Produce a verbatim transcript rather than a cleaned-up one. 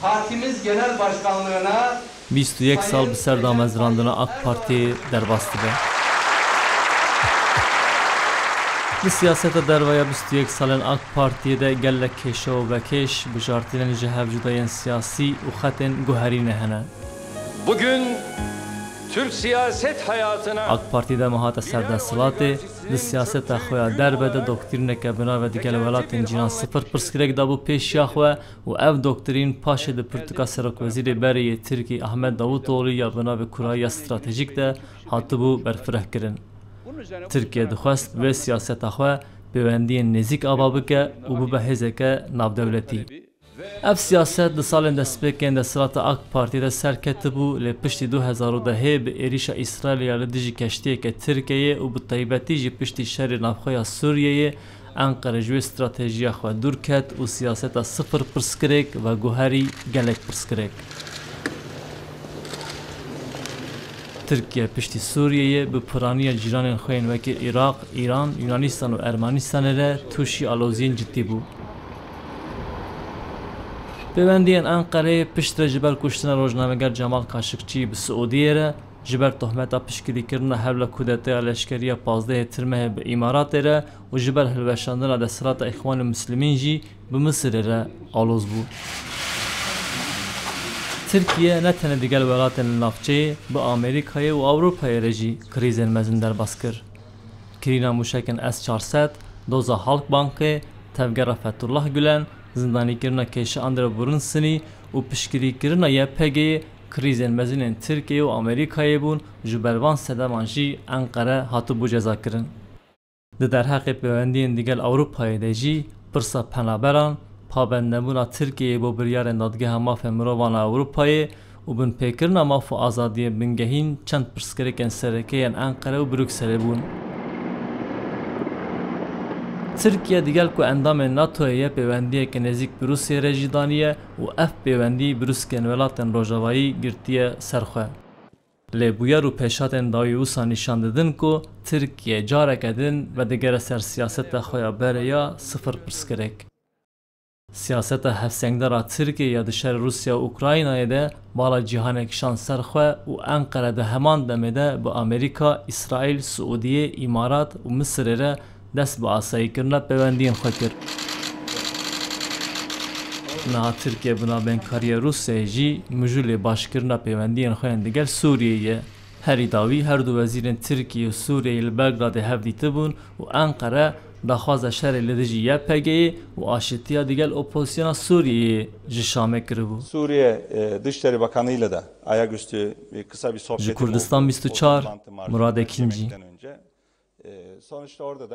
Partimiz Genel Başkanlığına Bîst û yek sal bi ser damezrandina AK Partiyê derbas dibe. Di siyaseta derve ya bîst û yek salên AK Partiyê de gelek kêşe û vekêş, bijartinên ji hev cudayên siyasî û xetên guherînê hene. Bugün Türk siyaset hayatına AK Partî dema hate ser desthilatê, di siyaseta xwe ya derve de doktrîneke bi navê digel welatên cîran sifir pirsgirêk dabû pêşiya xwe û ev doktrîn paşê di pirtûka serokwezîrê berê yê Tirkî Ahmet Davutoğlu ya bi navê Kurayiya Stratejîk de hatibû berfirehkirin. Tirkiye dixwest bi vê siyaseta xwe pêwendiyên nêzîk ava bike û bibe hêzeke navdewletî. Ev siyaset di salên destpêkên desthilata AK Partiyê de serketibû, lê piştî du hezar û dehê bi êrîşa Îsraîlê ya li dijî keştiyeke Tirkiyeyê û bi taybetî jî piştî şerê navxwe ya Sûriyeyê, Enqere ji wê stratejiya xwe dûr ket û siyaseta sifir pirsgirêk veguherî gelek pirsgirêk. Tirkiye piştî Sûriyeyê bi piraniya cîranên xwe yên wekî Iraq, Îran, Yunanîstan û Ermenistanê re tûşî aloziyên cidî bû. Pêwendiyên Enqereyê piştre ji ber kuştina rojnameger Cemal Kaşikçî bi Siûdiyê re, ji ber tohmeta piştgirîkirina hev li kudeteya leşkerî ya pazdehê Tirmehê bi Îmaratê re û ji ber hilweşandina desthilata Îxwanê Muslimîn jî bi Misirê re aloz bû. Tirkiye ne tenê digel welatên li navçeyê, bi Amerîkayê û Ewropayê re jî krîzên mezin derbas kir. Kirîna mûşekên S çar sed, doza Halkbankê, tevgera Fethullah Gulen, zindanîkirina Kêşe Andre Brunsenî û piştgirîkirina Y P G'ê krîzên mezin ên Tirkiyeyê û Amerîkayê bûn, ji ber van sedeman jî Enqere hatibû cezakirin. Di derheqê pêwendiyên digel Ewropayê de jî pirsa penaberan, pabendnebûna Tirkiyeyê bo biryarên Dadgeha Mafê Mirovan a Ewropayê û binpêkirina maf û azadiyên bingehîn çend pirsgirêkên sereke yên Enqere û Brukselê bûn. Tirkiye digel ku endamên NATOyê ye pêwendiyeke nêzîk bi Rûsyayê re jî daniye û ev pêwendî bi rûskên welatên rojavayî girtiye ser xwe. Lê bûyer û pêşhatên dawî wisa nîşan didin ku Tirkiye careke din vedigere ser siyaseta xwe ya berê ya sifir pirsgirêk. Siyaseta hevsengdara Tirkiyê ya di şerê Rûsya û Ukraynayê de bala cîhanê kişand ser xwe û Enqere di heman demê de bi Amerîka, Îsraîl, Siûdiyê, Îmarat û Misirê re dest bi asayîkirina pêwendiyên xwe kir. Niha Tirkiye bi navbênkariya Rûsyayê jî mijûlê başkirina pêwendiyên xwe yên digel Sûriyeyê ye. Herî dawî her du wezîrên Tirkiyê û Sûriyeyê li Belgradê hev dîtibûn û Enqere daxwaza şerê li dijî Y P G'ê û aşitiya digel opozisyona Sûriyeyê ji Şamê kiribû. Suriye e, Dışişleri Bakanı ile de ayaküstü bir kısa bir sohbetim Ji Kurdistan oldu. bîst û çar, O toplantı marşında Murad Ekinci. yemekten önce. E, sonuçta orada da